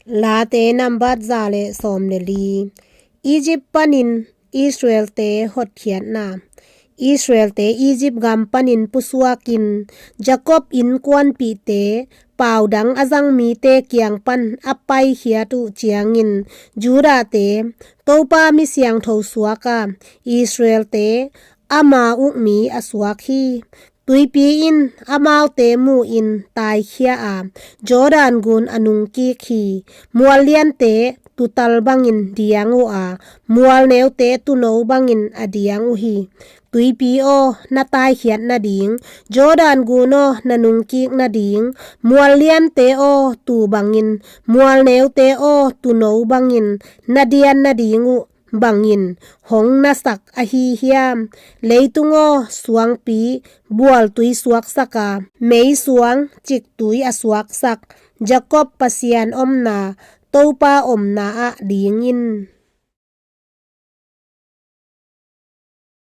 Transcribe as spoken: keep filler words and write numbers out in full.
Late nambat za le sawm le li. Egypt panin Israelte hotkhiatna. Israelte Egypt gam panin pusuakin Jacob innkuanpihte paudang a zang mite kiang pan a paikhiat uh ciangin Judahte Topa mi siangtho suak a, Israelte ama ukmi a suak hi. Tuipi in amaute mu-in taikhia a, Jordan gun a nungkik hi. Mual liante tutal bangin diang uh a, mual neute tuno bangin a diang uh hi. Tuipi aw, na taikhiat nading, Jordan gun aw, na nungkik nading, mual liante aw, tu bangin, mual neute aw, tuno bangin na dian nading uh bangin hong nasak ahi hiam? Leitung aw, suangpi bualtui suaksak a, meisuang ciktui a suaksak Jacob Pasian omna, Topa omna ah dingin.